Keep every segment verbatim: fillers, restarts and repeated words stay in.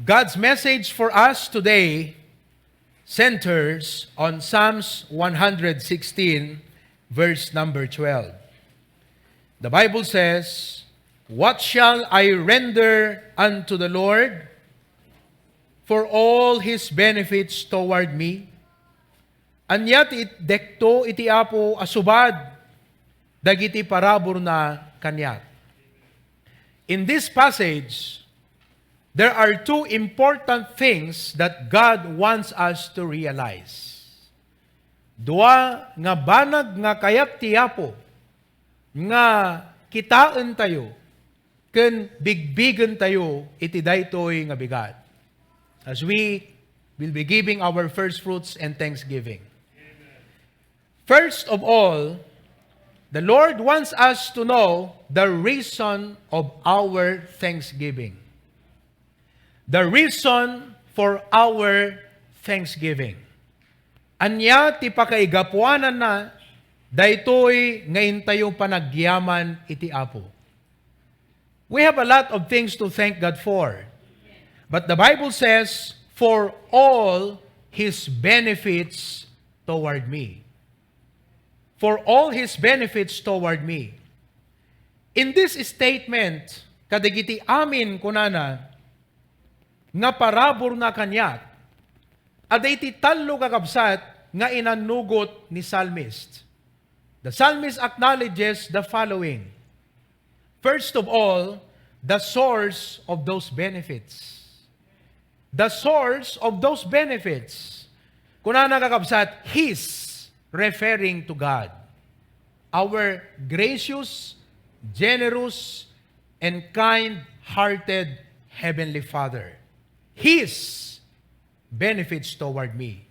God's message for us today centers on Psalms one hundred sixteen, verse number twelve. The Bible says, "What shall I render unto the Lord for all his benefits toward me?" Ania ti itdekto iti Apo a subad dagiti paraburna kaniak? In this passage, there are two important things that God wants us to realize. Dua nga banag nga kayat ti Apo nga kitaentayo ken bigbigentayo iti daytoy nga bigat as we will be giving our first fruits and thanksgiving. First of all, the Lord wants us to know the reason of our thanksgiving. The reason for our thanksgiving. Ania ti pakaigapuananna daytoy nga intayo panagyaman iti Apo? We have a lot of things to thank God for. But the Bible says, "For all his benefits toward me." For all his benefits toward me. In this statement, kadagiti amin kunana, nga paraburna kaniak, adda iti tallo kakabsat nga inannugot ni psalmist. The psalmist acknowledges the following. First of all, the source of those benefits. The source of those benefits. Kunana, kakabsat, his, referring to God, our gracious, generous, and kind-hearted Heavenly Father. His benefits toward me.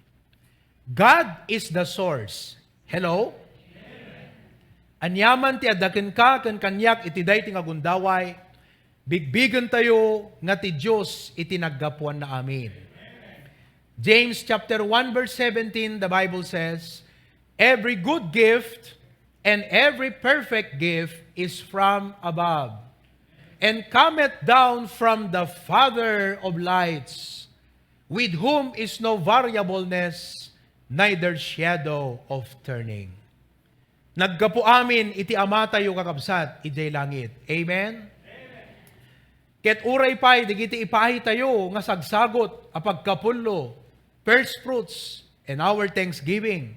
God is the source. Hello? Aniaman ti adda kenka ken kaniak iti daytoy nga gundaway, bigbigentayo nga ti Dios iti naggapuanna amin. James chapter one verse seventeen, the Bible says, "Every good gift and every perfect gift is from above, and cometh down from the Father of lights, with whom is no variableness, neither shadow of turning." Naggapu amin iti Amatayo, kakabsat, idiay langit. Amen? Ket uray pay dagiti ipaaytayo nga sagsagut a pagkapullo, first fruits, and our thanksgiving,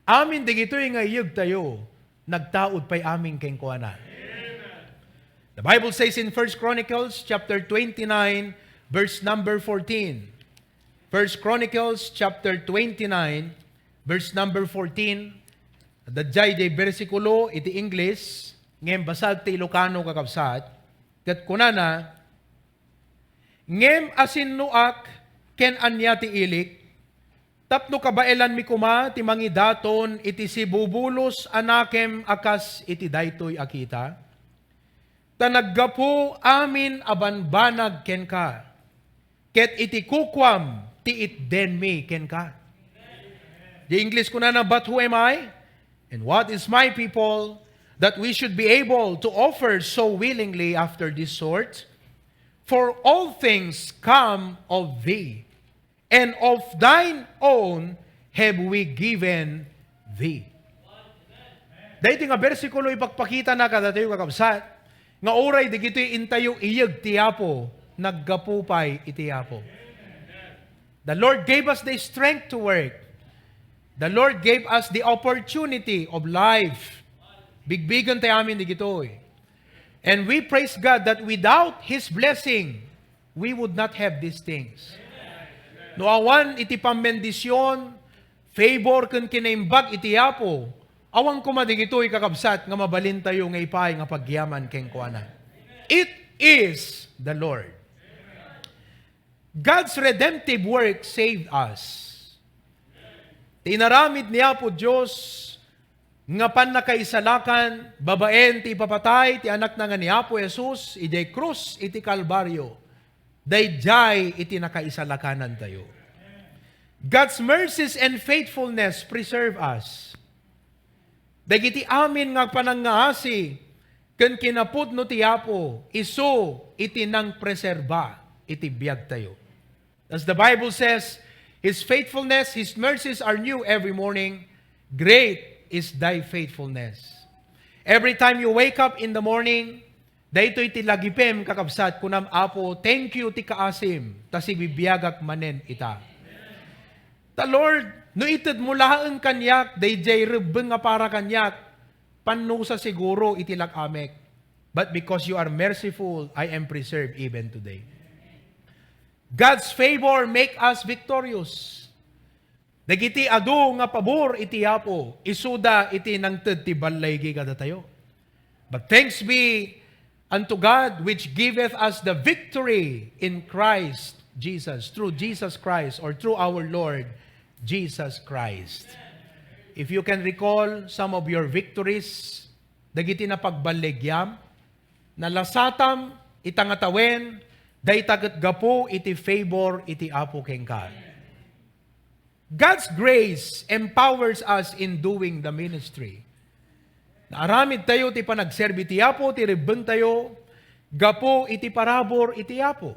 amin dagitoy nga iyegtayo, nagtaud pay amin kenkuana. The Bible says in First Chronicles chapter twenty-nine, verse number fourteen. First Chronicles chapter twenty-nine, verse number fourteen. Adda diay bersikulo iti English, ngem basag ti Ilocano, kakabsat. Ket kunana, "Ngem asinnoak ken ania ti ilik, tapno kabaelanmi koma ti mangidaton iti sibubulos a nakem a kas iti daytoy a kita? Ta naggapu amin a banbanag kenka, ket iti kukuam ti itdenmi kenka." The English kunana, "But who am I? And what is my people, that we should be able to offer so willingly after this sort? For all things come of thee, and of thine own have we given thee." Daytoy nga bersikulo ipakpakitana kadatayo, kakabsat, nga uray dagitoy intayo iyeg ti Apo, naggapu pay iti Apo. The Lord gave us the strength to work. The Lord gave us the opportunity of life. Bigbigentayo amin dagitoy. And we praise God that without His blessing, we would not have these things. No awan iti pammendision, favor, ken kinaimbag iti Apo, awan koma dagitoy, kakabsat, nga mabalintayo nga ipaay nga pagyaman kenkuana. It is the Lord. God's redemptive work saved us. Ti inaramid ni Apo Dios nga pannakaisalakan babaen ti ipapatay ti Anakna nga ni Apo Jesus idiay krus iti Kalbario, daydiay iti nakaisalakanantayo. God's mercies and faithfulness preserve us. Dagiti amin nga panangngaasi ken kinapudno ti Apo, isu iti nangpreserba iti biagtayo. As the Bible says, "His faithfulness, His mercies are new every morning. Great is thy faithfulness." Every time you wake up in the morning, daytoy ti lagipem, kakabsat, kunam, "Apo, thank you ti kaasim, ta sibibiagak manen ita." Ta, Lord, no itedmo laeng kaniak daydiay rebbeng nga para kaniak, pannusa siguro iti lak-amek. But because you are merciful, I am preserved even today. God's favor make us victorious. Dagiti adu nga pabor iti Apo, isuda iti nangted ti ballaygi kadatayo. But thanks be unto God which giveth us the victory in Christ Jesus, through Jesus Christ, or through our Lord Jesus Christ. If you can recall some of your victories, dagiti napagballigyam, nalasatam ita nga tawen, dayta ket gapu iti favor iti Apo kenka. God's grace empowers us in doing the ministry. Naaramid tayo ti panagserbi ti Apo, ti rebbeng tayo, gapu iti parabur iti Apo.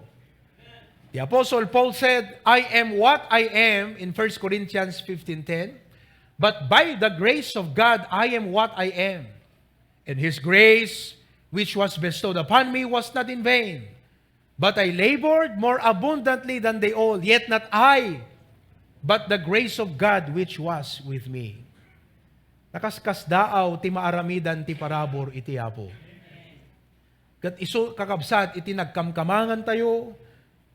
The Apostle Paul said, "I am what I am" in First Corinthians fifteen ten, "But by the grace of God, I am what I am. And His grace, which was bestowed upon me, was not in vain. But I labored more abundantly than they all, yet not I, but the grace of God which was with me." Nakaskasdaaw ti maaramidan ti parabur iti Apo. Ket isu, kakabsat, iti nagkamkamangan tayo,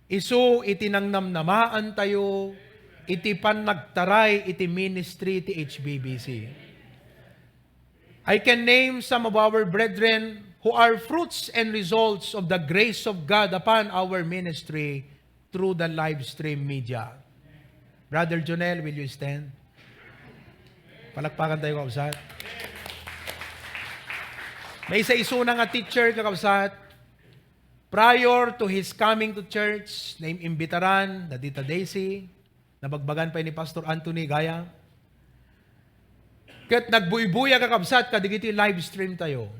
isu iti nangnamnamaan tayo, iti pannagtaray iti ministry ti H B B C. I can name some of our brethren who are fruits and results of the grace of God upon our ministry through the live stream media. Brother Jonel, will you stand? Palakpakan tayo, kausat. May isa isuna nga teacher, kakabsat. Prior to his coming to church, naimbitaran da Tita Daisy, nabagbagan pa ni Pastor Anthony Gaya. Ket nagbuybuya, kakabsat, kadigiti live stream tayo.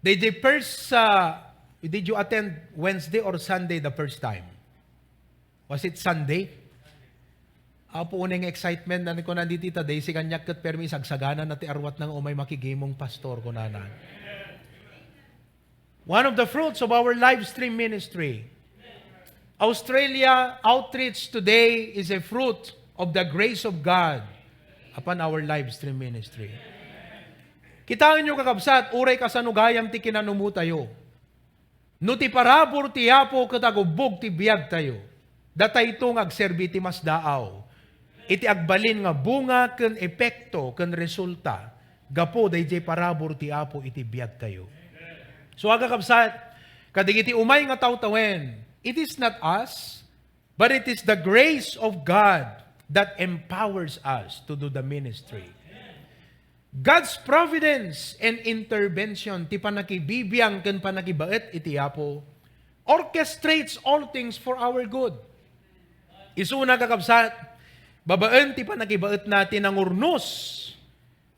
Did the first, uh, did you attend Wednesday or Sunday the first time? Was it Sunday? Apo, unay nga excitement, nani ko nanditi ta, day si kaniak ket permi sagsagana na ti arwat nang umay makigimong pastor, kunana. One of the fruits of our live stream ministry, Australia outreach today is a fruit of the grace of God upon our live stream ministry. Kitaenyo, kakabsat, uray kasano gayam ti kinanumotayo. No ti parabur ti Apo ket agubbog ti biagtayo, datayto nga agserbi ti masdaaw iti agbalin nga bunga ken epekto ken resulta gapu daydiay parabur ti Apo iti biagtayo. So, kakabsat, kadagiti umay nga tawtawen, it is not us, but it is the grace of God that empowers us to do the ministry. God's providence and intervention, ti panakibibiang ken panakibaet iti Apo, orchestrates all things for our good. Isuna, kakabsat, babaen ti panakibaetna ti nangurnos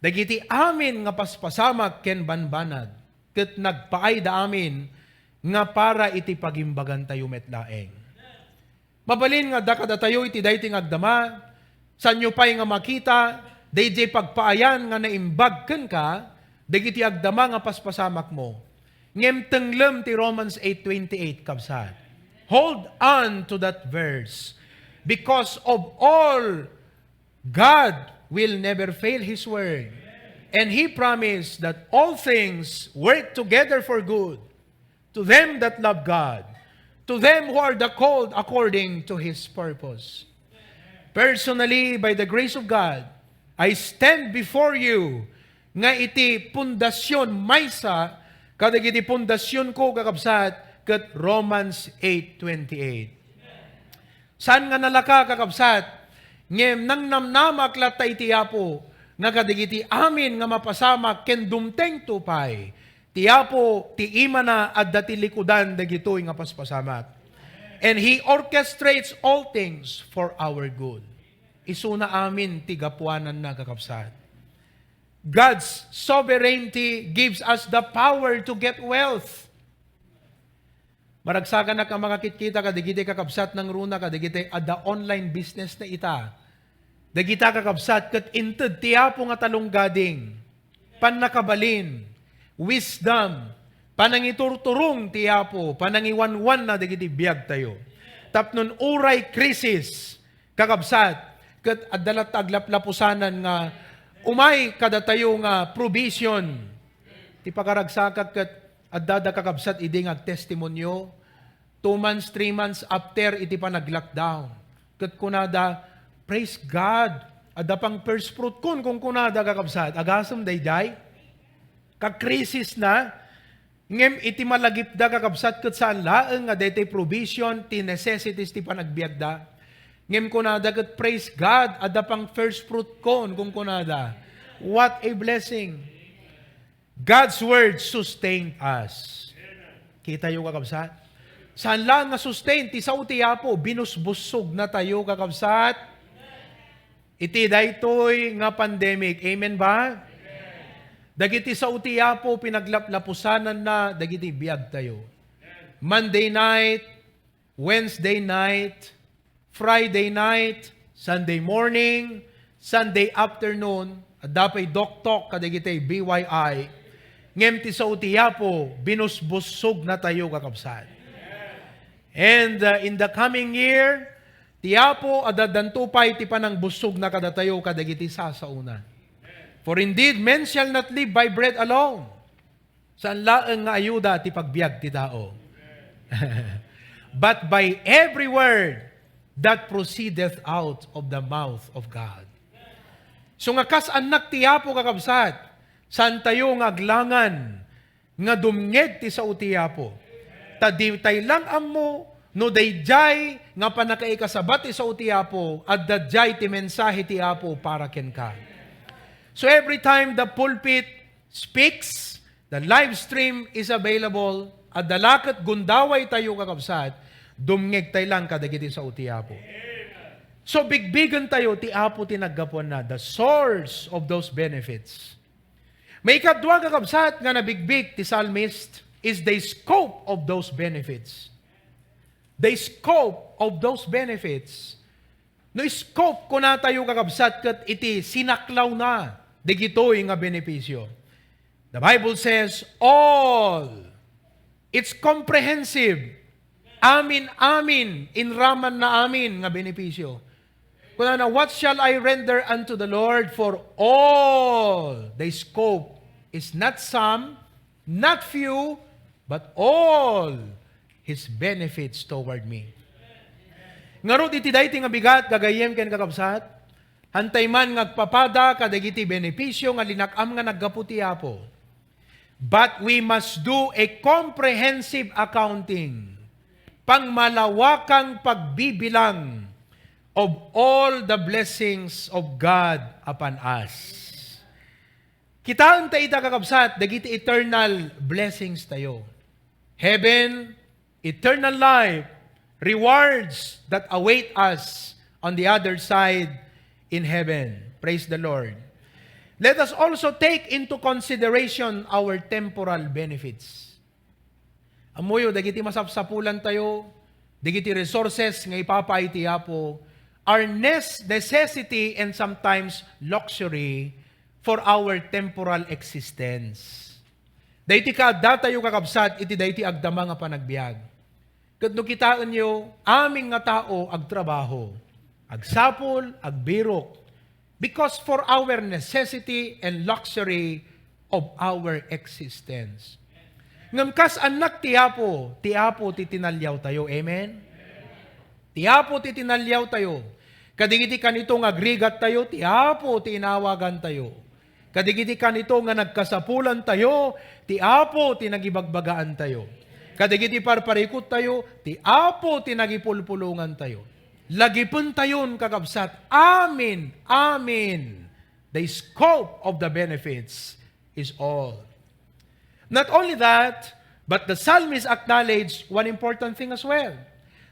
dagiti amin nga paspasamak ken banbanag, ket nagpaayda amin nga para iti pagimbagantayo met laeng. Mabalin nga adda kadatayo iti daytoy nga agdama, saanyo pay nga makita daydiay pagpaayan nga naimbag kenka dagiti agdama nga paspasamakmo. Ngem tenglem ti Romans eight twenty-eight, kabsat. Hold on to that verse. Because of all, God will never fail His word. And He promised that all things work together for good to them that love God, to them who are the called according to His purpose. Personally, by the grace of God, I stand before you nga iti pundasyon maysa kadagiti pundasyon ko, kakabsat, ket Romans eight twenty-eight. Saan nga nalaka, kakabsat, ngem nangnamnamak latta iti Apo nga kadagiti amin nga mapasamak ken dumtengto pay, ti Apo ti imana adda ti likudan dagitoy nga paspasamak. And He orchestrates all things for our good. Isuna amin ti gapuananna, kakabsat. God's sovereignty gives us the power to get wealth. Maragsakanak a mangakitkita kadagiti kakabsat nangruna kadagiti adda online business na ita. Dagita kakabsat ket inted ti Apo nga talonggading, pannakabalin, wisdom, panangiturturong ti Apo, panangiwanwanna dagiti biagtayo. Tapno uray krisis, kakabsat, ket adda latta aglaplapusanan nga umay kadatayo nga provision. Ti pakaragsakak ket adda da kakabsat idi nga agtestimonio, two months, three months after iti panag-lockdown. Ket kunada, "Praise God, adda pang first fruit kon," kunkunada, kakabsat. Agasem daydiay? Kakrisis na, ngem iti malagipda, kakabsat, ket saan laeng nga daytoy provision ti necessities ti panagbiagda. Ngem kunada ket, "Praise God, adda pang first fruit kon," kunkunada. What a blessing! God's word sustained us. Kitayo, kakabsat? Saan laeng nga sustain ti sao ti Apo, binusbussog natayo, kakabsat. Iti daytoy nga pandemic. Amen ba? Dagiti sao ti Apo, pinaglaplapusananna dagiti biagtayo. Monday night, Wednesday night, Friday night, Sunday morning, Sunday afternoon, adda pay doktok kadagiti B Y I. Ngem ti sao ti Apo, binusbussog natayo, kakabsat. And, uh, in the coming year, ti Apo, addanto pay ti panangbussogna kadatayo kadagiti sasaona. For indeed, men shall not live by bread alone. Saan laeng nga ayuda ti pagbiag ti tao, but by every word that proceedeth out of the mouth of God. So nga kas annak ti Apo, kakabsat, saantayo nga aglangan nga dumngeg ti sao ti Apo. Ta di tay lang ammo no daydiay nga pannakaikasaba ti sao ti Apo, adda diay ti mensahe ti Apo para kenka. So every time the pulpit speaks, the live stream is available. Adda la ket gundaway tayo, kakabsat, dumngeg tay lang kadagiti sao ti Apo. So, bigbigen tayo ti Apo ti naggapuanna, the source of those benefits. Maikadua, kakabsat, nga nabigbig ti psalmist is the scope of those benefits. The scope of those benefits. No scope, kunatayo, kakabsat, ket iti sinaklawna dagitoy nga benepisio. The Bible says, all. It's comprehensive. Amin, amin, inraman na amin nga benepisio. Kunana, "What shall I render unto the Lord for all?" The scope is not some, not few, but all His benefits toward me. Ngarud iti daytoy nga bigat, gagayyem ken kakabsat, antay man nga agpapada kadagiti benepisio nga linak-am nga naggapu ti Apo. But we must do a comprehensive accounting, pangmalawakang pagbibilang of all the blessings of God upon us. Kitaen ta ita, kakabsat, dagiti eternal blessings tayo. Heaven, eternal life, rewards that await us on the other side in heaven. Praise the Lord. Let us also take into consideration our temporal benefits. Ammoyo, dagiti masapsapulan tayo, dagiti resources nga ipapaay ti Apo, are nes-, necessity and sometimes luxury for our temporal existence. Daytoy kaaddatayo, kakabsat, iti daytoy agdama nga panagbiag. Ket no kitaenyo, amin nga tao agtrabaho, agsapul, agbirok, because for our necessity and luxury of our existence. Ngem kas annak ti Apo, ti Apo ti tinaliawtayo. Amen? Ti Apo ti tinaliawtayo. Kadigiti kanito nga agrigattayo, ti Apo ti inawagantayo. Kadigiti kanito nga nagkasapulantayo, ti Apo ti nagibagbagaantayo. Kadigiti parparikuttayo, ti Apo ti nagipulpulongantayo. Lagipentayon, kakabsat, amin, amin. The scope of the benefits is all. Not only that, but the psalmist acknowledged one important thing as well,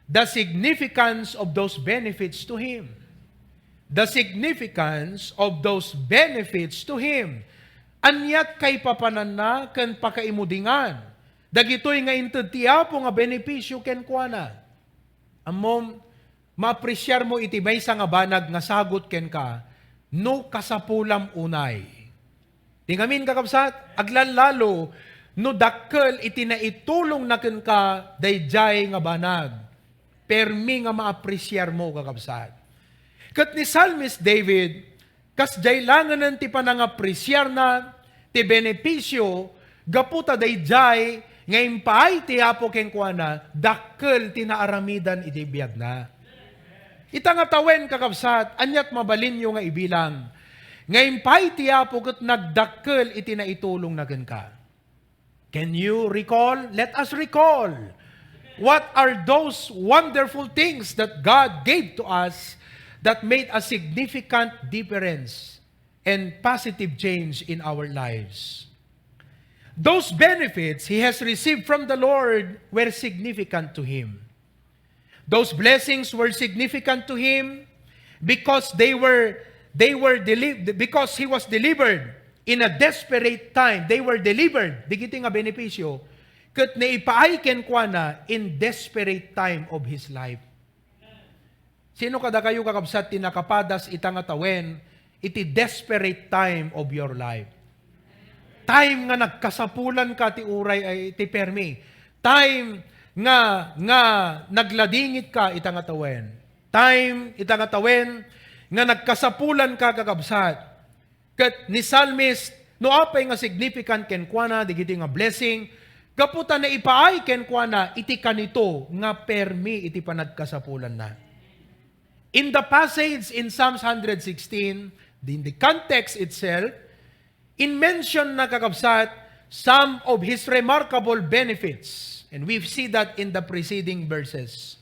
the significance of those benefits to him. The significance of those benefits to him. Aniat kaipapananna ken pakaimudingan Dagitoy nga inted ti Apo nga benepisio kenkuana. Ammom, maapresiar mo iti maysa nga banag nga sagut kenka no kasapulam unay. Ti ngamin, kakabsat, aglallalo no dakkel iti naitulongna kenka daydiay nga banag. Permi nga maapresiar mo, kakabsat. Ket ni Psalmist David, kasdiay langenen ti panangapresiarna ti benepisio gapu ta daydiay nga impaay ti Apo kenkuana, dakkel ti naaramidan iti biagna. Ita nga tawen, kakabsat, aniat mabalinyo nga ibilang nga impaay ti Apo ket nagdakkel iti naitulongna kenka? Can you recall? Let us recall. What are those wonderful things that God gave to us that made a significant difference and positive change in our lives? Those benefits he has received from the Lord were significant to him. Those blessings were significant to him because they were they were deli- because he was delivered in a desperate time. They were delivered, dagiti nga benepisio, ket naipaay kenkuana in desperate time of his life. Sino kadakayo, kakabsat, ti nakapadas ita nga tawen iti desperate time of your life? Time nga nagkasapulanka ti uray ay ti permi. Time nga, nga nagladingitka ita nga tawen. Time ita nga tawen nga nagkasapulanka, kakabsat. Ket ni Psalmist, no apay nga significant kenkuana dagiti nga blessing, gapu ta naipaay kenkuana iti kanito nga permi iti panagkasapulanna. In the passage in Psalms one hundred sixteen, in the context itself, in-mention na, kakabsat, some of his remarkable benefits. And we see that in the preceding verses.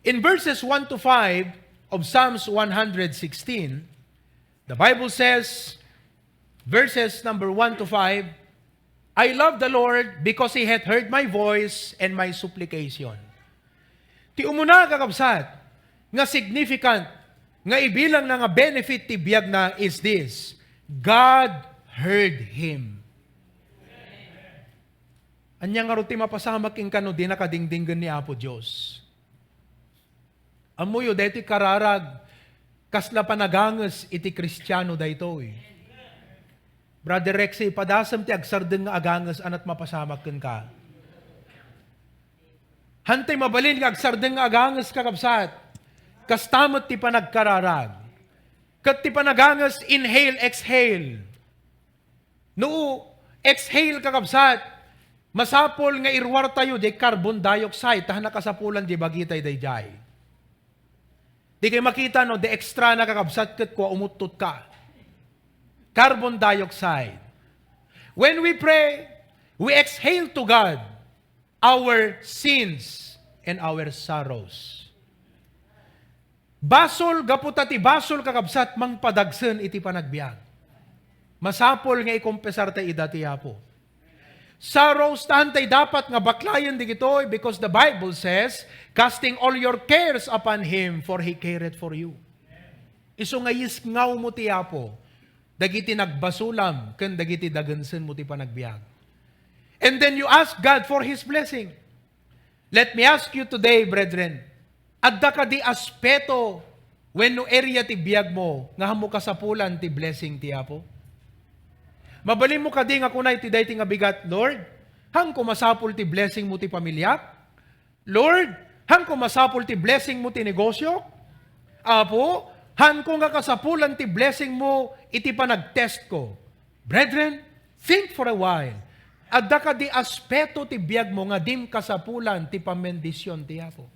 In verses one to five of Psalms one hundred sixteen, the Bible says, verses number one to five, "I love the Lord because He hath heard my voice and my supplication." Ti umuna, kakabsat, nga significant, nga ibilangna nga benefit ti biagna is this: God heard him. Ania ngarud ti mapasamak kenka no dinaka dingdinggen ni Apo Dios? Ammoyo, daytoy kararag, kasla panaganges iti Kristiano daytoy. Brother Rexy, padasem ti agsardeng nga aganges, aniat mapasamak kenka. Hantay mabalin nga agsardeng nga aganges, kakabsat. Kasta met ti panagkararag. Ket ti panaganges, inhale, exhale. No exhale, kakabsat, masapul nga iruartayo diay carbon dioxide, ta nakasapulan diay bagitay daydiay. Dikay makita no, di extra na, kakabsat, ket kua umuttotka. Carbon dioxide. When we pray, we exhale to God our sins and our sorrows. Basol, gapu ta ti basol, kakabsat, mangpadagsen iti panagbiag. Masapul nga ikompesar tay ida ti Apo. Sorrows, ta hantay dapat nga baklayen digitoy, because the Bible says, "Casting all your cares upon Him, for He careth for you." Isu nga yisngawmo ti Apo dagiti nagbasolam ken dagiti dagensenmo ti panagbiag. And then you ask God for His blessing. Let me ask you today, brethren, adda kadi aspeto wenno area ti biagmo nga ammo kasapulan ti blessing ti Apo? Mabalinmo kadi nga kuna iti daytoy nga bigat, "Lord, haanko masapul ti blessingmo ti pamiliak? Lord, haanko masapul ti blessingmo ti negosio? Apo, haanko nga kasapulan ti blessingmo iti panagtestko?" Brethren, think for a while. Adda kadi aspeto ti biagmo nga dim kasapulan ti pammendision ti Apo?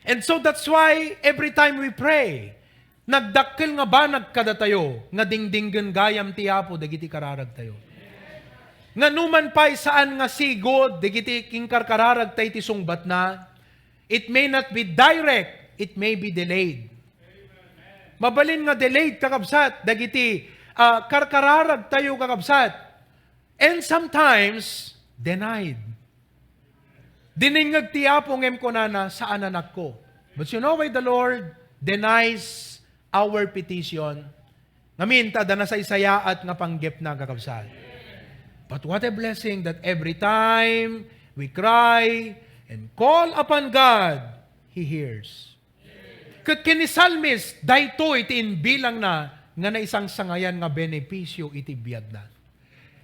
And so that's why every time we pray, nagdakkel nga banag kadatayo nga dingdinggen gayam ti Apo dagiti kararagtayo. Nga numan pay saan nga sigud dagiti kinkarkararagtay ti sungbatna, it may not be direct, it may be delayed. Mabalin nga delayed, kakabsat, dagiti, ah, karkararagtayo, kakabsat. And sometimes, denied. Dinengngeg ti Apo ngem kunana, "Saan, anakko." But you know why the Lord denies our petition? Ngamin, ta adda nasaysayaat nga panggepna, kakabsat. But what a blessing that every time we cry and call upon God, He hears. Ket ken ni Salmis, daytoy ti imbilangna nga naisangsangayan nga benepisio iti biagna.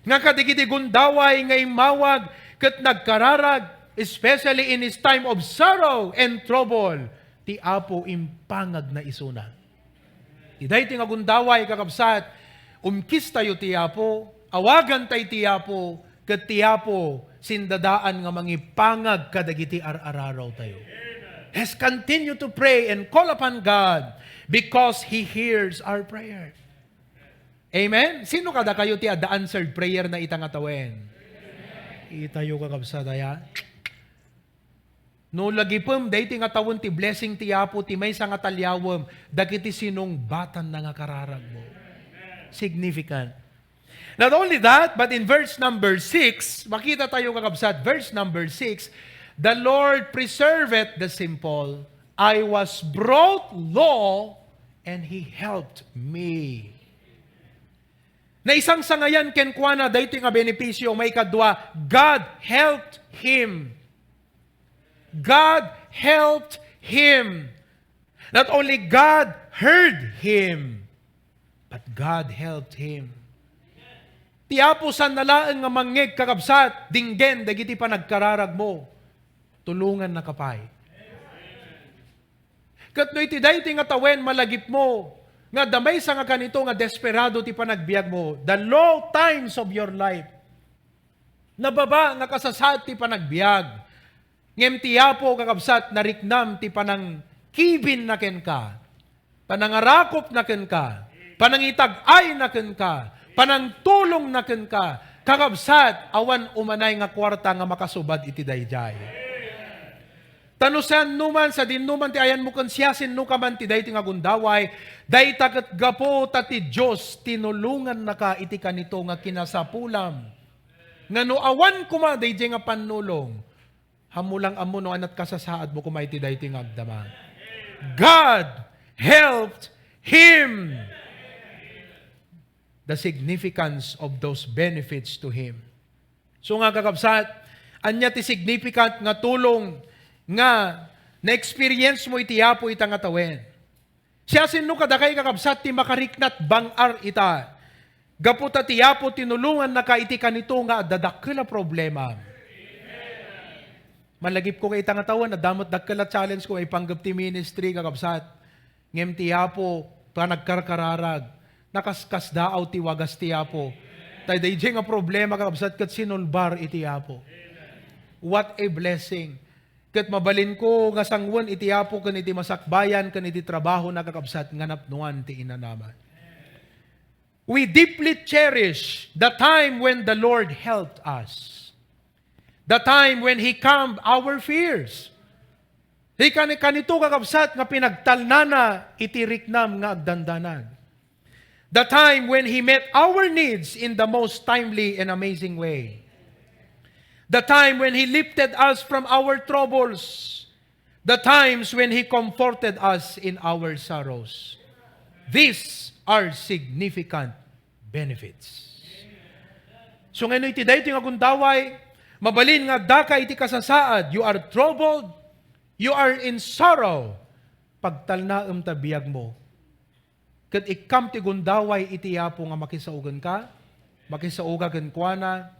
Nga kadagiti gundaway nga immawag ket nagkararag, especially in his time of sorrow and trouble, ti Apo impangagna isuna. Ti daytoy nga gundaway, kakabsat, umkistayo ti Apo, awagantay ti Apo, ket ti Apo sindadaan nga mangipangag kadagiti ar-ararawtayo. Let's continue to pray and call upon God because He hears our prayer. Amen? Sino kadakayo ti adda answered prayer na ita nga tawen? Itayo, kakabsat, aya? No lagipem, daytoy nga tawen ti blessing ti Apo, ti maysa nga taliawem, dagiti sinungbatanna nga kararagmo. Significant. Not only that, but in verse number six, makita tayo, kakabsat, verse number six, "The Lord preserveth the simple. I was brought low, and He helped me." Naisangsangayan kenkuana daytoy nga benepisio. Maikadua, God helped him. God helped him. Not only God heard him, but God helped him. Ti Apo saan na laeng nga mangngeg, kakabsat, dinggen dagiti panagkararagmo. Tulongannaka pay. Ket no iti daytoy nga tawen malagipmo nga adda maysa nga kanito nga desperado ti panagbiagmo, the low times of your life, nababa nga kasasaad ti panagbiag. Ngem ti Apo, kakabsat, nariknam ti panangkibinna kenka, panangarakopna kenka, panangitag-ayna kenka, panangtulongna kenka. Kakabsat, awan umanay nga kuarta nga makasubad iti daydiay. Ta no siasinoman, sadinoman ti ayanmo ken siasinoka man ti daytoy nga gundaway, dayta ket gapu ta ti Dios tinulongannaka iti kanito nga kinasapulam. Nga no awan koma daydiay nga pannulong, ammo lang ammo no anat kasasaadmo koma iti daytoy nga agdama. God helped him. The significance of those benefits to him. So nga, kakabsat, ania ti significant nga tulong nga na-experience mo iti Apo ita nga tawen? Siasino kadakay, kakabsat, ti makariknat bang-ar ita? Gapu ta ti Apo tinulongannaka iti kanito nga adda dakkel a problema. Malagipko nga ita nga tawen, adda met dakkel a challenge ko maipanggep ti ministry, kakabsat. Ngem ti Apo, panagkarkararag, nakaskasdaaw ti wagas ti Apo. Ta daydiay nga problema, kakabsat, ket sinulbar iti Apo. What a blessing! Ket mabalinko nga sanguen iti Apo ken iti masakbayan ken iti trabahona, kakabsat, nga napnoan ti inanaman. We deeply cherish the time when the Lord helped us. The time when He calmed our fears. Di kani-, kanito, kakabsat, nga pinagtalnana iti riknam nga agdandanan. The time when He met our needs in the most timely and amazing way. The time when He lifted us from our troubles. The times when He comforted us in our sorrows. These are significant benefits. So, ngeno iti daytoy nga gundaway, mabalin nga addaka iti kasasaad, you are troubled, you are in sorrow, pagtalnaem ta biagmo. Ket ikkam ti gundaway iti Apo nga makisaugenka, makisauga kenkuana,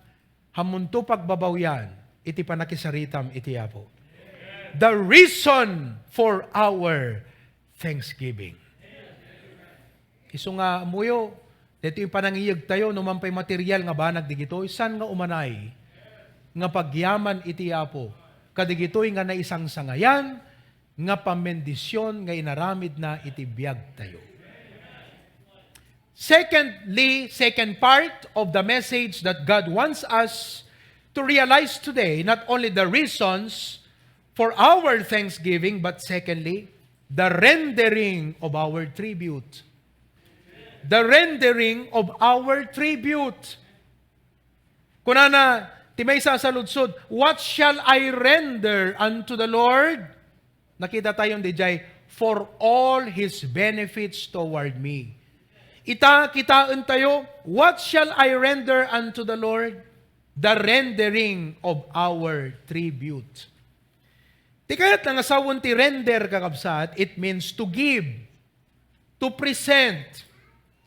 ammonto pagbabawian iti pannakisaritam iti Apo. The reason for our thanksgiving. Isu nga ammoyo, daytoy panangiyegtayo, no man pay material nga banag digitoy, saan nga umanay nga pagyaman iti Apo, kadigitoy nga naisangsangayan nga pammendision nga inaramidna iti biagtayo. Secondly, second part of the message that God wants us to realize today, not only the reasons for our thanksgiving, but secondly, the rendering of our tribute. The rendering of our tribute. Kunana ti maysa a saludsod, "What shall I render unto the Lord?" Nakita tayo diay, "For all His benefits toward me." Ita, kitaen tayo, "What shall I render unto the Lord?" the rendering of our tribute. Ti kayatna nga sawen ti render, kakabsat, it means to give, to present,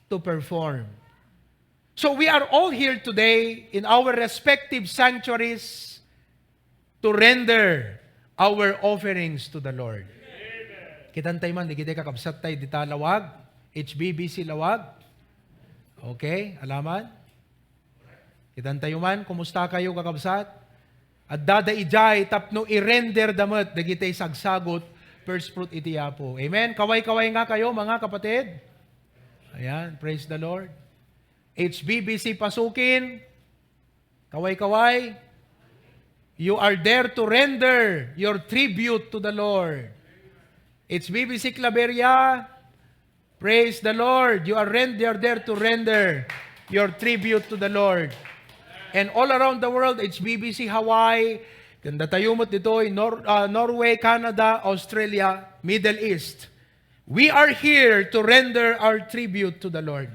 to perform. So we are all here today in our respective sanctuaries to render our offerings to the Lord. Kitantayo man, dagiti kakabsattayo dita Laoag, H B B C Laoag. Okay, alaman? Kitantayo man, kumusta kayo, kakabsat? Addada idiay tapno i-render da met dagiti sagsagut, first fruit iti Apo. Amen? Kaway-kaway nga kayo, mga kapatid? Ayan, praise the Lord. H B B C Pasukin, kaway-kaway. You are there to render your tribute to the Lord. H B B C Claveria, praise the Lord. You are, rend- you are there to render your tribute to the Lord. And all around the world, H B B C Hawaii, kanda tayo met ditoy, Nor- uh, Norway, Canada, Australia, Middle East. We are here to render our tribute to the Lord.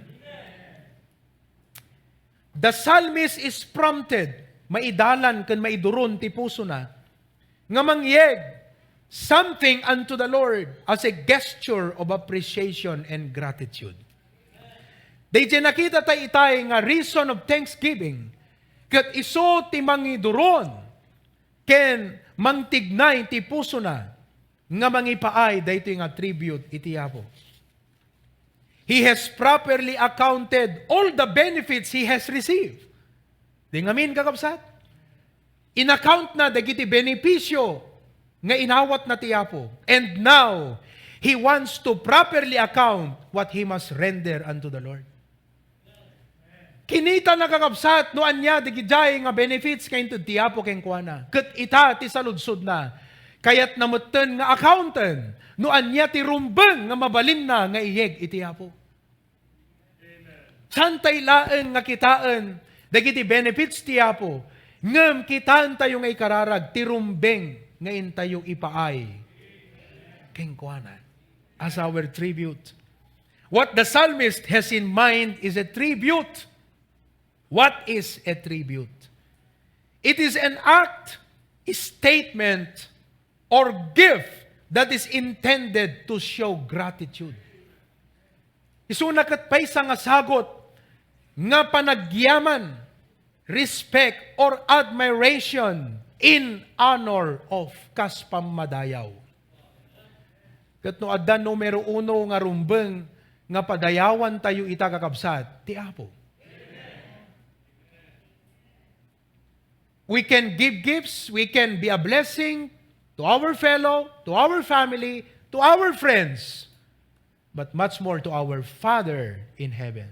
The psalmist is prompted, maidalan ken maiduron ti pusona, nga mangyeg something unto the Lord as a gesture of appreciation and gratitude. Daydiay nakita tayo itay nga reason of thanksgiving, ket isu ti mangiduron ken mangtignay ti pusona nga mangipaay daytoy nga tribute iti Apo. He has properly accounted all the benefits he has received. Di ngamin, kakabsat? In-account na dagiti benepisyo nga inawat na ti Apo. And now, he wants to properly account what he must render unto the Lord. Kinita na, kakabsat, no ania dagidiay nga benefits nga inted ti Apo kenkuana. Ket ita ti saludsodna, kayatna metten nga accounten no ania ti rumbeng nga mabalinna nga iyeg iti Apo. Saantay laeng nga kitaen dagiti benefits ti Apo, ngem kitaentayo nga ikararag ti rumbeng nga intayo ipaay kenkuana as our tribute. What the psalmist has in mind is a tribute. What is a tribute? It is an act, statement, or gift that is intended to show gratitude. Isuna ket paysa nga sagut nga panagyaman, respect, or admiration in honor of, kas pammadayaw. Ket no adda numero uno nga rumbeng nga padayawantayo ita, kakabsat, ti Apo. We can give gifts, we can be a blessing to our fellow, to our family, to our friends, but much more to our Father in heaven,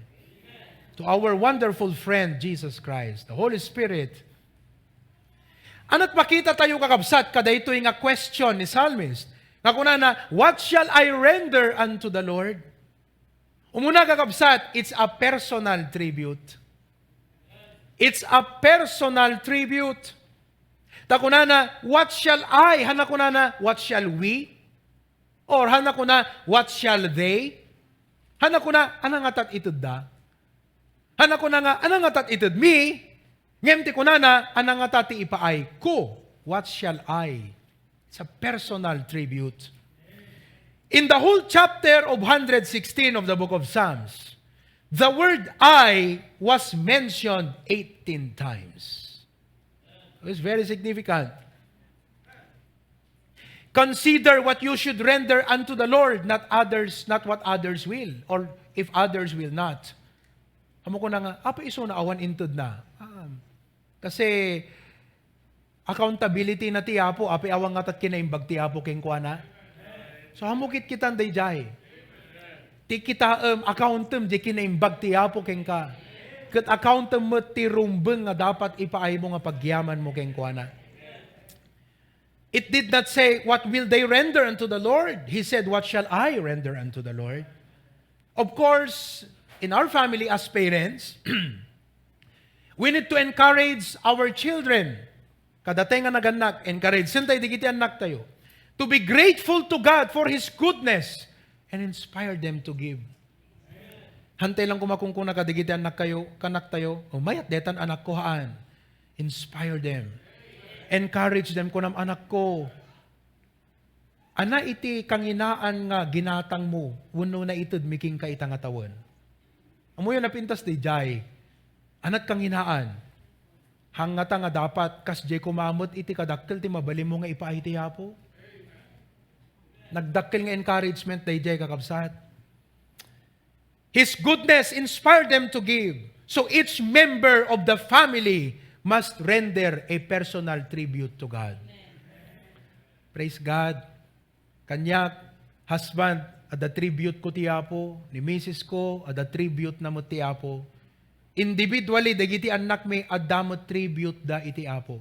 to our wonderful friend, Jesus Christ, the Holy Spirit. Ania ti pakitatayo, kakabsat, kadaytoy nga question ni psalmist? Nga kunana, "What shall I render unto the Lord?" Umuna, kakabsat, it's a personal tribute. It's a personal tribute. Ta kunana, "What shall I?" Ania kunana, "What shall we?" Or ania kuna, "What shall they?" Ania kuna, "Ania ngata ti itedda?" Ania kuna nga, "Ania ngata ti itedmi?" Ngem ti kunana, "Ania ngata ti ipaayko?" What shall I? It's a personal tribute. In the whole chapter of hundred sixteen of the book of Psalms, the word "I" was mentioned eighteen times. It's very significant. Consider what you should render unto the Lord, not others, not what others will, or if others will not. Amo ko na nga, "Apay isuna awan intedna?" Ah, kasi accountability na ti Apo, apay awan ngata ti kinaimbag ti Apo kenkuana? So, amo kitkitan daydiay. Ti kitaem, accounten ti kinaimbag ti Apo kenka. Ket accounten met ti rumbeng nga dapat ipaaymo nga pagyamanmo kenkuana. It did not say, "What will they render unto the Lord?" He said, "What shall I render unto the Lord?" Of course, in our family as parents, we need to encourage our children. Kadatay nga nagannak, encourage. Sentay digiti annaktayo to be grateful to God for His goodness and inspire them to give. Hantay lang kumakunkuna kadigiti annakkayo, kanaktayo, "O, mayat detan anakko haan." Inspire them. Encourage them. Kunam, "Anakko, ania iti kanginaan nga ginatangmo wenno naitedmi kenka ita nga tawen?" Ammoyo, napintas daydiay. Aniat kanginaan? Hangngata nga dapat kasdiay koma met iti kadakkel ti mabalinmo nga ipaay ti Apo? Nagdakkel nga encouragement daydiay, kakabsat. His goodness inspired them to give. So each member of the family must render a personal tribute to God. Praise God. Kaniak, husband, adda tribute ko ti Apo. Ni misis ko, adda tribute na met ti Apo. Individually, dagiti annakmi, adda met tribute da iti Apo.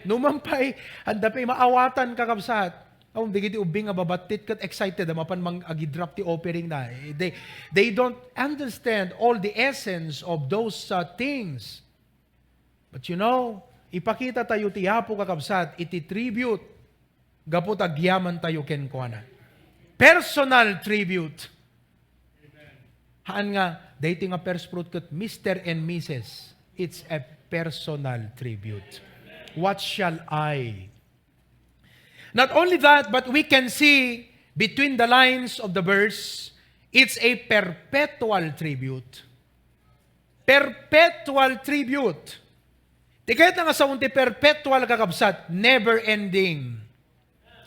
Numan pay, adda pay maawatan, kakabsat. Oh, dagiti ubing nga babattit ket excited a mapan mang-, agi-drop ti offering na. Eh, they, they don't understand all the essence of those, uh, things. But you know, ipakita tayo ti Apo, kakabsat, iti tribute gapu ta agyaman tayo kenkuana. Personal tribute. Haan nga, daytoy nga first fruit ket Mister and Missus, it's a personal tribute. What shall I? Not only that, but we can see between the lines of the verse, it's a perpetual tribute. Perpetual tribute. Ti kayat nga saon ti perpetual, kakabsat, never ending.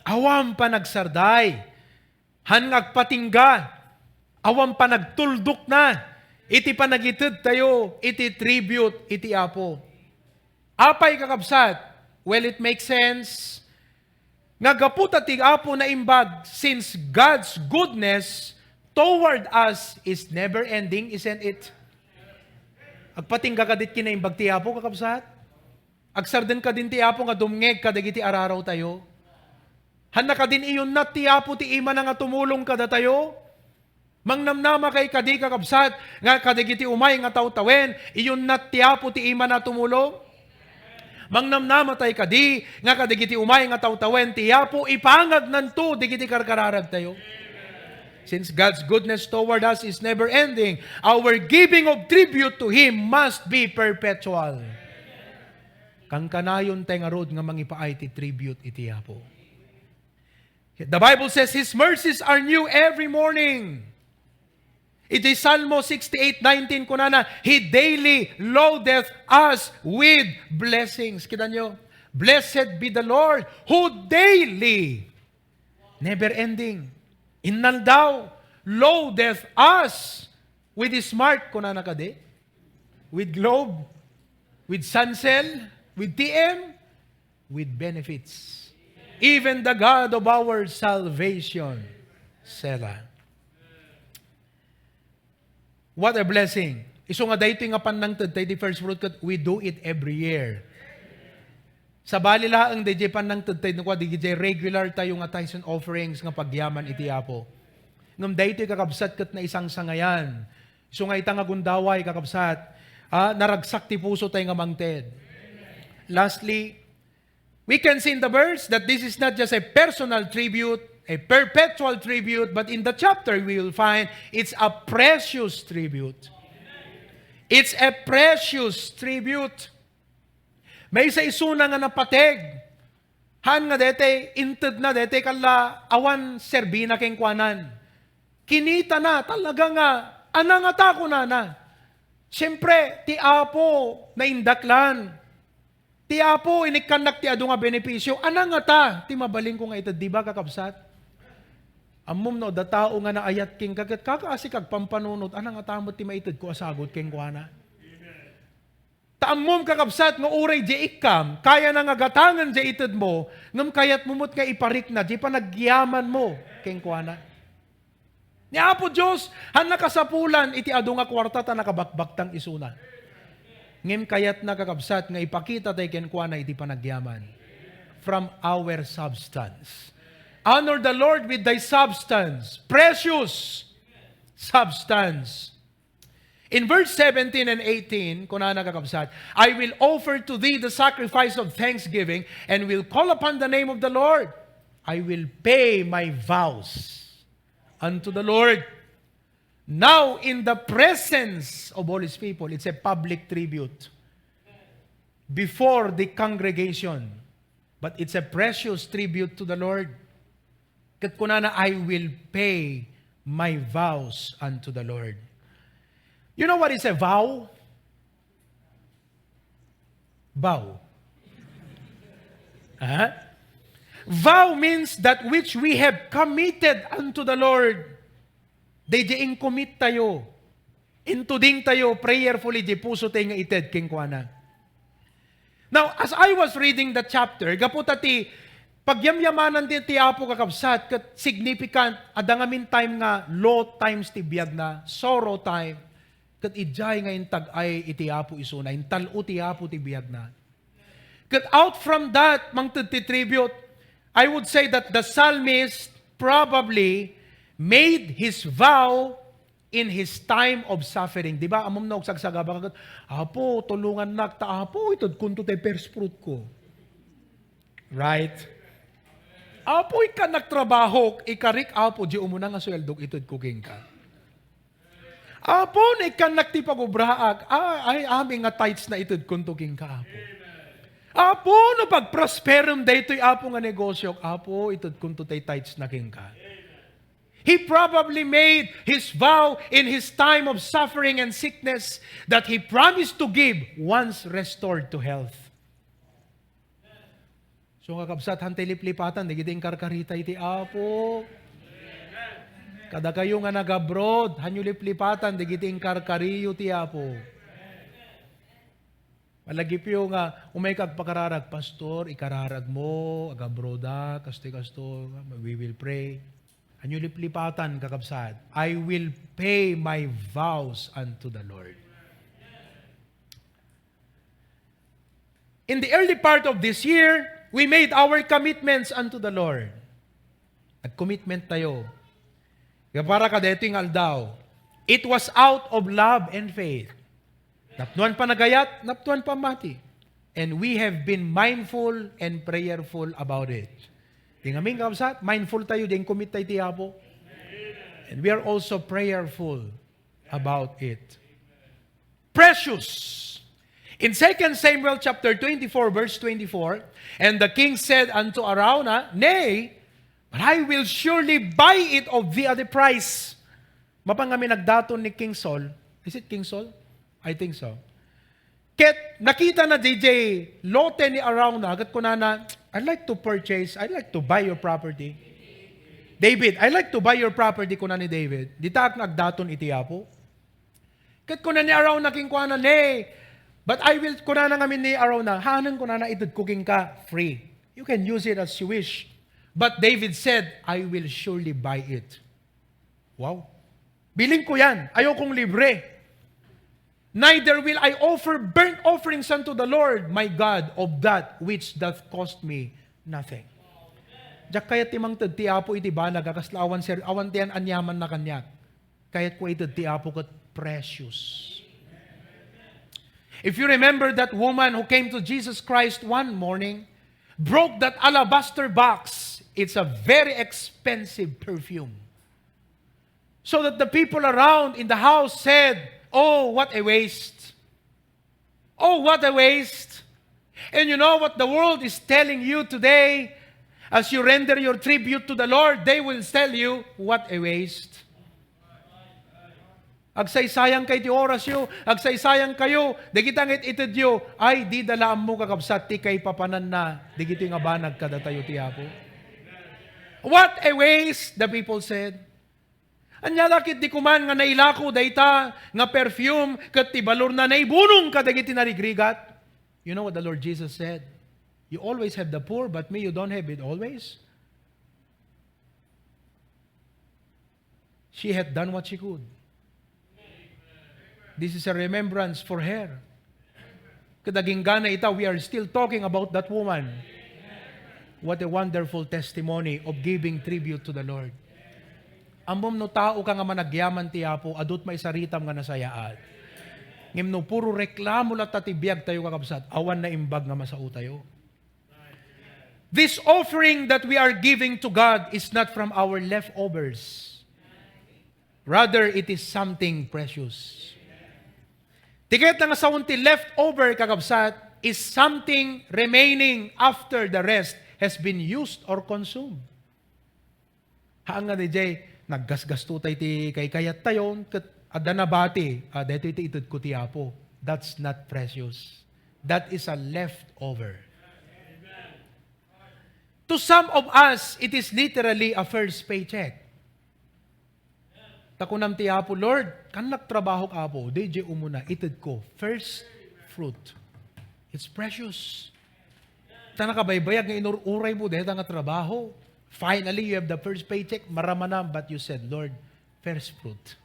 Awan panagsarday. Haan nga agpatingga. Awan panagtuldokna iti panagited tayo iti tribute iti Apo. Apay, kakabsat? Well, it makes sense nga gapu ta ti Apo naimbag, since God's goodness toward us is never ending, isn't it? Agpatingga kadi ti kinaimbag ti Apo, kakabsat? Agsardeng kadin ti Apo nga dumngeg kadagiti araraw tayo? Haanna kadin iyunnat ti Apo ti imana nga tumulong kadatayo? Mangnamnama kay kadi, kakabsat, nga kadagiti umay nga tawtawen, iyunnat ti Apo ti imana tumulong? Mangnamnama tay kadi nga kadagiti umay nga tawtawen ti Apo, ipangagnanto dagiti karkararag tayo? Since God's goodness toward us is never ending, our giving of tribute to Him must be perpetual. Kankanayon tay ngarud nga mangipaay ti tribute iti Apo. The Bible says, "His mercies are new every morning." Iti Salmo sixty-eight nineteen, kunana, "He daily loadeth us with blessings." Kita nyo? "Blessed be the Lord who daily," never ending, "innaldaw, loadeth us with Smart," kunana kadi, "with Globe, with Sancel, with T M, with benefits. Even the God of our salvation." Selah. What a blessing. Isu nga daytoy nga pannangted tayo, the first fruit, ket we do it every year. Sabali laeng dayjay pannangted tayo, no, kua, dayjay regular tayo nga tithes and offerings nga pagyaman iti Apo. Ngem daytoy, kakabsat, ket naisangsangayan. Isu nga ita nga gundaway, kakabsat, ah, naragsak ti puso tayo nga mangted. Lastly, we can see in the verse that this is not just a personal tribute, a perpetual tribute, but in the chapter we will find it's a precious tribute. It's a precious tribute. Maysa isuna nga napateg. Haan nga daytoy, intedna daytoy kalla, awan serbina kenkuanan. Kinitana talaga nga, "Anangata?" kunana. Siempre, ti Apo naindaklan. Ti Apo, inikkannak ti adu nga benepisio. Anangata ti mabalinko nga ited, di ba, kakabsat? Ammom no adda tao nga naayat kenka, ket kakaasik agpampanunot, anangata met ti maitedko a sagut kenkuana? Ta ammom, kakabsat, nga uray diay ikkam, kayana nga gatangen diay itedmo, ngem kayatmo met nga iparikna diay panagyamanmo kenkuana. Ni Apo Dios, haan nakasapulan iti adu nga kuarta ta nakabakbaktang isuna. Ngem kayatna, kakabsat, nga ipakita tayo kenkuana iti panagyaman. From our substance. Honor the Lord with thy substance. Precious substance. In verse seventeen and eighteen, kunana, kakabsat, "I will offer to thee the sacrifice of thanksgiving and will call upon the name of the Lord. I will pay my vows unto the Lord." Now, in the presence of all His people, it's a public tribute. before the congregation. But it's a precious tribute to the Lord. Ket kunana, "I will pay my vows unto the Lord." You know what is a vow? Vow. Aha. Vow means that which we have committed unto the Lord. Daydi in-commit tayo. Intuding tayo prayerfully di puso tayo nga ited kenkuana. Now, as I was reading the chapter, gapu ta ti pagyamyamanan ti, ti Apo, kakabsat, ket significant, adda ngamin time nga low times ti biagna, sorrow time, ket idiay nga intag-ay iti Apo isuna, intal-o ti Apo ti biagna. Ket out from that, mangted ti tribute, I would say that the psalmist probably made his vow in his time of suffering. Di ba, ammom no, agsagsagaba ka ket, "Apo, tulungannak, ta Apo, itedkonto tay first fruit ko." Right? "Apo, ikkannak trabahok, ikarik, Apo, di umuna nga sueldok, itedko kenka." "Apo, no ikkannak ti pagobraak, a-, ay, amin nga tithes na itedkonto kenka, Apo. Apo, no pagprosperem daytoy, Apo, nga negosyok, Apo, itedkonto tay tithes na kenka." He probably made his vow in his time of suffering and sickness that he promised to give once restored to health. So, kakabsat, hantay liplipatan dagiti inkarkarita iti Apo. Kadakayo nga nag-abroad, hanyo liplipatan dagiti inkarkariyo ti Apo. Malagipyo nga umayka agpakararag, "Pastor, ikararag mo, ag-abroad a, kastoy, kastoy, we will pray." Hanyo liplipatan, kakabsat. "I will pay my vows unto the Lord." In the early part of this year, we made our commitments unto the Lord. Nag-commitment tayo. Kaya para kadaytoy nga aldaw, it was out of love and faith. Napnuan panagayat, napnuan pammati. And we have been mindful and prayerful about it. Di ngamin, kabsat, mindful tayo, di commit tayo ti Apo. And we are also prayerful about it. Precious. In Second Samuel chapter twenty-four, verse twenty-four, "And the king said unto Araunah, 'Nay, but I will surely buy it of thee at a price.'" Mapan ngamin nagdaton ni King Saul. Is it King Saul? I think so. Ket nakitana diay lote ni Araunah, ket kunana, "I'd like to purchase, I'd like to buy your property." "David, I'd like to buy your property," kuna ni David. Ditaak nga agdaton iti Apo. Ket kuna ni Araunah kenkuana, "Nay, but I will," kunana ngamin ni Araunah, "Haaneng," kunana, "itedko kenka free. You can use it as you wish." But David said, "I will surely buy it." Wow. "Bilinko yan. Ayokong libre. Neither will I offer burnt offerings unto the Lord my God of that which doth cost me nothing." Diak kayat ti mangted ti Apo iti banag a kasla awan ser-, awan ti an-, aniamanna kaniak. Kayatko ited ti Apo ket precious. If you remember that woman who came to Jesus Christ one morning, broke that alabaster box, it's a very expensive perfume, so that the people around in the house said, "Oh, what a waste." Oh, what a waste. And you know what the world is telling you today? As you render your tribute to the Lord, they will tell you, "What a waste." Agsaysayang kayo ti orasyo, agsaysayang kayo, dagiti nga it-itedyo, ay, dida la ammo, kakabsat, ti kaipapananna dagiti nga banag kadatayo ti Apo. "What a waste," the people said. Ania la ketdi koman nga nailako dayta nga perfume ket ti balorna naibunong kadagiti narigrigat? You know what the Lord Jesus said? "You always have the poor, but me, you don't have it always." She had done what she could. This is a remembrance for her. Ket agingga ita, we are still talking about that woman. What a wonderful testimony of giving tribute to the Lord. Ammom no tao ka nga managyaman ti Apo, adu ti maisaritam nga nasayaat. Ngem no puro reklamo latta ti biag tayo, kakabsat, awan naimbag nga masao tayo. This offering that we are giving to God is not from our leftovers. Rather, it is something precious. Ti kayatna nga saon ti leftover, kakabsat, is something remaining after the rest has been used or consumed. Haan nga diay, naggasgasto tayo ti kaykayattayon, ket adda nabati, "Ah, daytoy ti itedko ti Apo." That's not precious. That is a leftover. To some of us, it is literally a first paycheck. Ta kunam ti Apo, "Lord, kannak trabahok, Apo." Diay umuna, itedko, first fruit. It's precious. Ta nakabaybayag nga inur-uraymo dayta nga trabaho. Finally, you have the first paycheck, maramanam, but you said, "Lord, first fruit."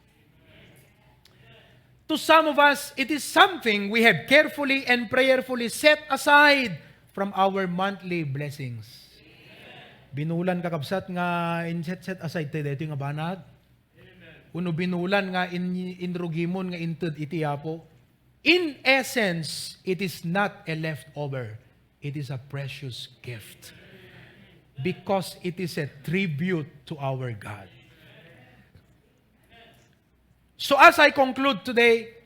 To some of us, it is something we have carefully and prayerfully set aside from our monthly blessings. Binulan, kakabsat, nga in-set-set aside tayo daytoy nga banag? Wenno binulan nga in-, inrugimon nga inted iti Apo? In essence, it is not a leftover. It is a precious gift because it is a tribute to our God. So as I conclude today,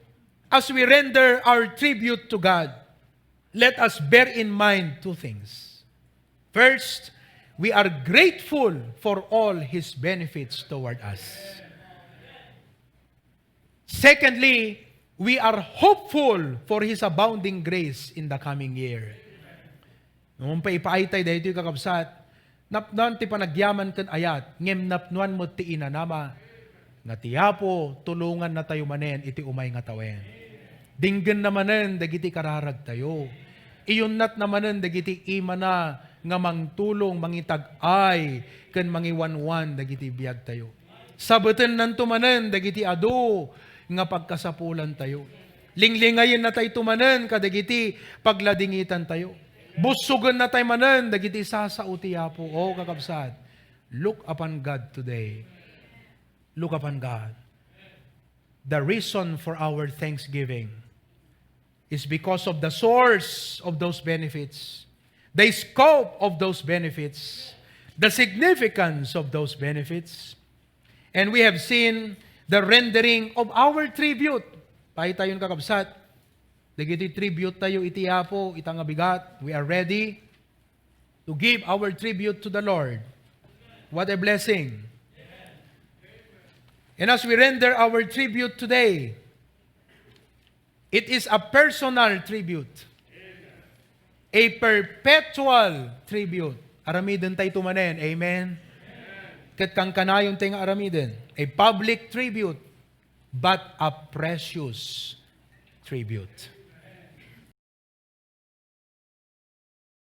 as we render our tribute to God, let us bear in mind two things. First, we are grateful for all His benefits toward us. Secondly, we are hopeful for His abounding grace in the coming year. No, paipaaytay daytoy, kakabsat, napnoan ti panagyaman ken ayat, ngem napnoan met ti inanama, nga ti Apo tulongannatayo manen iti umay nga tawen. Denggenna manen dagiti kararagtayo. Iyunnatna manen dagiti imana nga mangtulong, mangitag-ay, ken mangiwanwan dagiti biagtayo. Sabetennanto manen dagiti adu nga pagkasapulantayo. Linglingayennatayto manen kadagiti pagladingitantayo. Bussogennatay manen dagiti sasao ti Apo. O, kakabsat, look upon God today. Look upon God. The reason for our thanksgiving is because of the source of those benefits, the scope of those benefits, the significance of those benefits. And we have seen the rendering of our tribute. Paitayon, kakabsat, dagiti tribute tayo iti Apo, ita nga bigat, we are ready to give our tribute to the Lord. What a blessing. And as we render our tribute today, it is a personal tribute. A perpetual tribute. Aramidentayto manen. Amen? Ket kankanayon tayo nga aramiden. A public tribute, but a precious tribute.